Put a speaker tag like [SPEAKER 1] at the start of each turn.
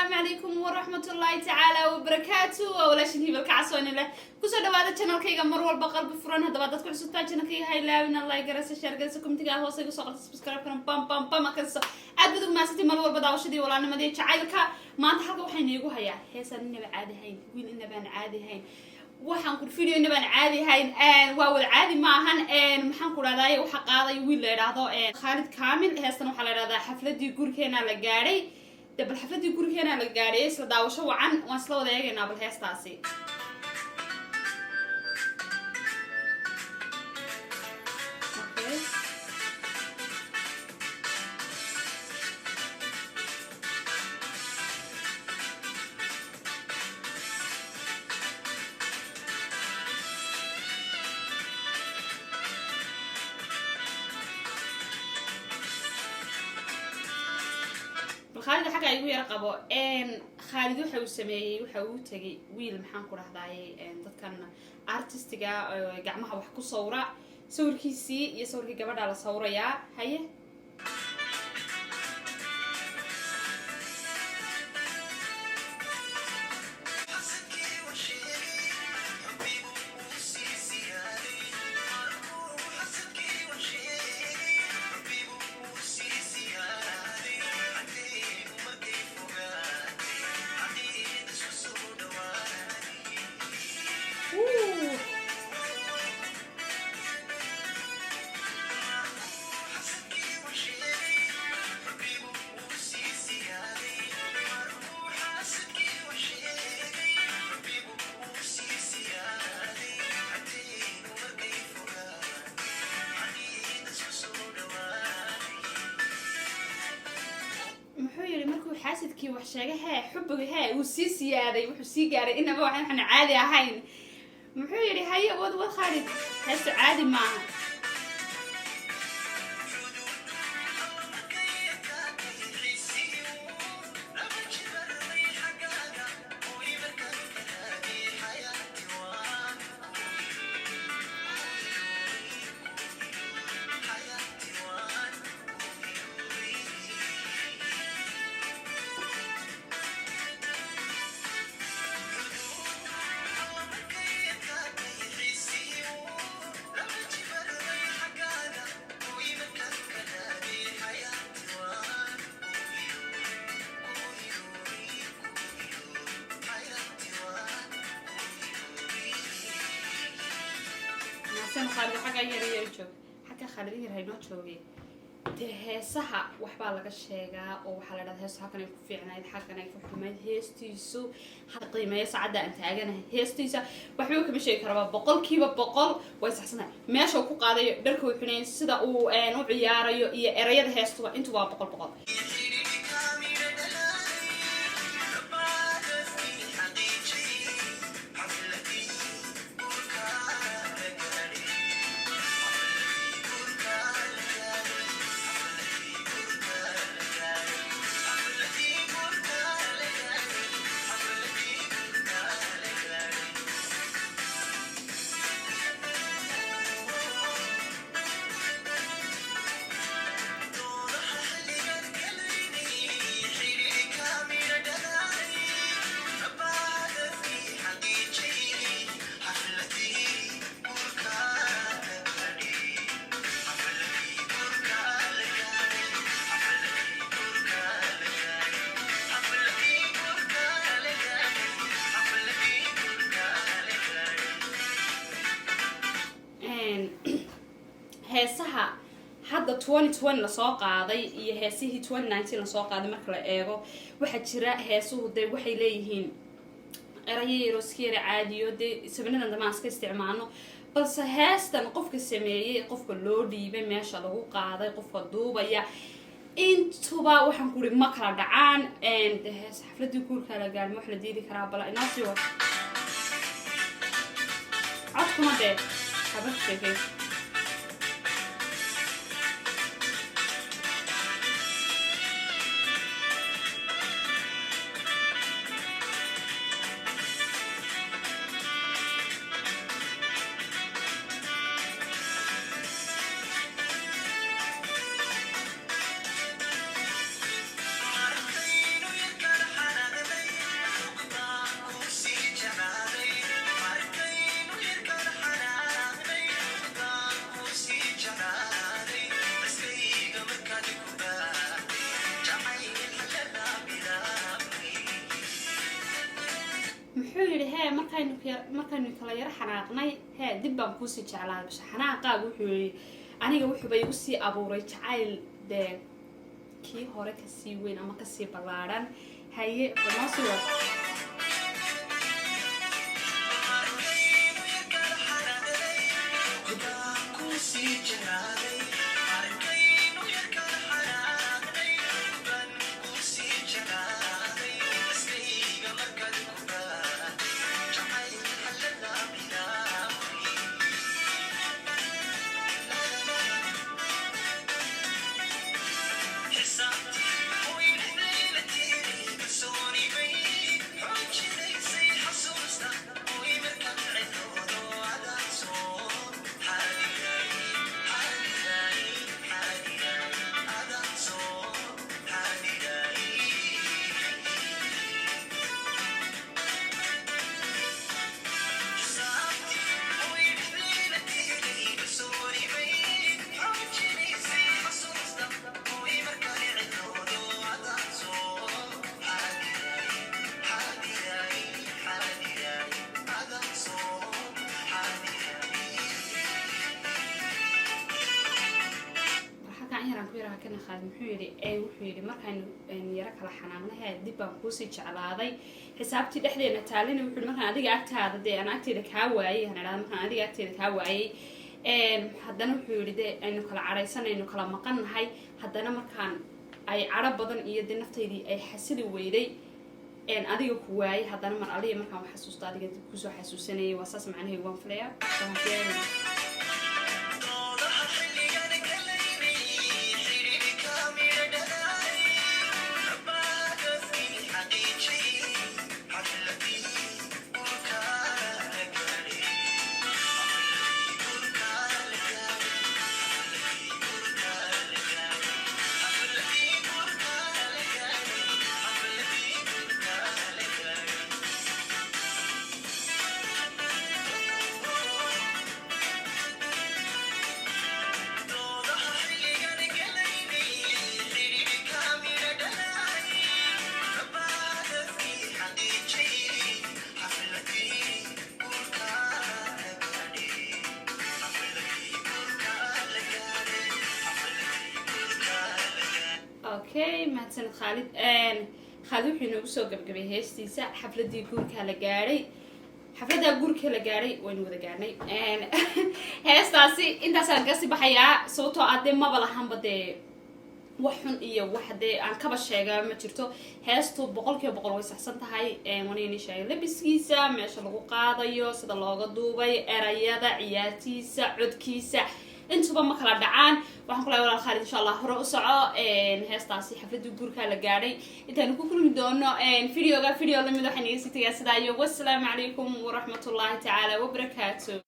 [SPEAKER 1] Asalaamu calaykum waraxmatullaahi tacaala wabarakaatu. Waa walaashin Hibalka Casooni leh. Kusoo dhawaada channelkayga mar walba qalbi furan. Haddaba dadku cusubtaa channelkayga, ha ilaawin like garaysa, share garaysa, commentiga hoose igu soo qorta, subscribe kana bam bam bam akasta. Aad baad ugu mahadsantiin mar walba daawashadii, walaalnimadii, jacaylka. Maanta halka waxaan iigu hayaa heesaan inaba caadi hayn, wiil inabaan caadi hayn, waxaan ku video inabaan caadi hayn. Waa wada caadi ma ahan. Maxaan ku dhahdaay, waxa qaaday wiil la idhaahdo Khaalid Kaamil. Heestan waxaa la idhahdaa Xafladii Gurikeena La Gaadhay. De bal xafladii gurigeena la gaadhay, isla daawasho wacan. Waan isla wada eegaynaa bal heestaasi. Okay. Bal Khaalid xagga igu yara qabo. Khaalid waxa uu sameeyey, waxa uu tegay wiil, maxaan ku dhahdaayey, dadkan artistiga gacmaha wax ku sawra. Sawirkiisii iyo sawirkii gabadha la sawrayaa. Haye. Wuu. Muxuu yidhi markuu xaasidkii wax sheegay? Hee, xubiga hee uu sii siyaaday, wuxuu sii gaaray inaba waxaan caadi ahayn. Muxuu yidhi? Haye, wad wad Khaalid, heestu caadi maaha. Mahadsan Khaalid. Xagga yar yar joog, xagga Khaalid yar haynoo joogay. Dee heesaha waxbaa laga sheegaa oo waxaa la dhahdaa heestu halkan ay ku fiicnayd, xaggan ay ku xumayd. Heestiisu ha qiimeeyo saacadda aan taaganahay. Heestiisa waxba kama sheegi karaba, 100% way saxsanahay. Meesha uu ku qaadayo, dharka uu xunayn, sida uu u ciyaarayo iyo erayada heestuba intuba waa 100%. Heesaha hadda 2020 lasoo qaaday iyo heesihii 2019 lasoo qaaday marka la eego, waxaa jira heesuhu dee waxay leeyihiin erayo yaroo iska yara caadiyo, dee sabinadan dambe aan iska isticmaalno. Balse heestan qofka sameeyey, qofka loo dhiibay, meesha lagu qaaday, qofka duubaya, intuba waxaan ku uri ma kala dhacaan. De hees xafladii guurkaa la gaarma wax la diidi karaa? Bala inoo sii wad codkuna dee haba sheekay. Yidhi hee, markaynu kala yaro xanaaqnay, hee, dib baan kuusii jeclaaday. Bashe xanaaqaaga, wuxuu yidhi, aniga wuxuuba igu sii abuuray jacayl dee kii hore kasii weyn ama kasii ballaadhan. Haye, noo sii wad.
[SPEAKER 2] Arkaynu yarkala xanaaqnay, baan kusii jeclaaday. Arkaynu yarkala xanaaqnay, baan kusii jeclaaday. Askayga markaad ku dhaatay, jacayl xalala bilaabay. Xisaabtii way dhexdayna tiiray, kalsooni bay xoojinaysay xasuusta. Way markaad cidoodo adaan soo xaadiray, xaadiray, xaadiray, adaan soo xaadiray. Xisaabtii way dhexdayna tiiray, kalsooni bay xoojinaysay xasuusta. Way markaad cidoodo adaan soo xaadiray, xaadiray, xaadiray, adaan soo xaadiray.
[SPEAKER 1] Halkan yaraan ku yaraha kana. Khaalid muxuu yidhi? Wuxuu yidhi, markaynu yaro kala xanaaqnay, hee, dib baan kuusii jeclaaday. Xisaabtii dhexdeena taalina, wuxuu yidhi, markaan adiga agtaada dee aan agteeda kaa waayay, han idhahda, markaan adiga agteeda kaa waayay, haddana wuxuu yidhi, dee aynu kala cadhaysanaynu, kala maqan nahay, haddana markaan ay cadho badan iyo dee naftaydii ay xasili weyday een adiga ku waayay, haddana mar aliya markaan wax xasuusto adiga dib kusoo xasuusanayay. Waa saas macnaheedu, waan filayaa. Waan filayaa.
[SPEAKER 2] Doodaha xilligan galaynay, xidhiidhka midho dhalay, rabaadafkii xaqiijiyey, xafladii guurka la gaadhay, xafladii guurka la gaadhay, xafladii guurka la gaadhay, xafladii guurka la gaadhay, xafladii guurka la gaadhay. Doodaha xilligan galaynay, xidhiidhka midho dhalay, rabaadafkii xaqiijiyey, xafladii guurka la gaadhay, xafladii guurka la gaadhay, xafladii guurka la gaadhay.
[SPEAKER 1] Okay, mahadsanid Khaalid. Khaalid wuxuu inoogu soo gabgabay heestiisa "Xafladii guurkaa la gaadhay". Xafladdaa guurka la gaadhay waynu wada gaadhnay. Heestaasi intaasaan kasii baxayaa, sababtoo ah dee maba lahanba dee wax xun iyo wax dee aan kaba sheega ma jirto. Heestu 100% way saxsan tahay. Waan ini sheegay labiskiisa, meesha lagu qaadayo, sida looga duubay, erayada, ciyaartiisa, codkiisa, intuba ma kala dhacaan. Waxaan kulahay, walaal Khaalid, insha Allah hore u soco. Heestaasi "Xafladii guurkaa la gaadhay". Intaanu ku kulmi doono videoga video lamid, waxaan iga sii tegaa sidaa iyo wasalaamu calaykum waraxmatullahi tacaala wabarakaatu.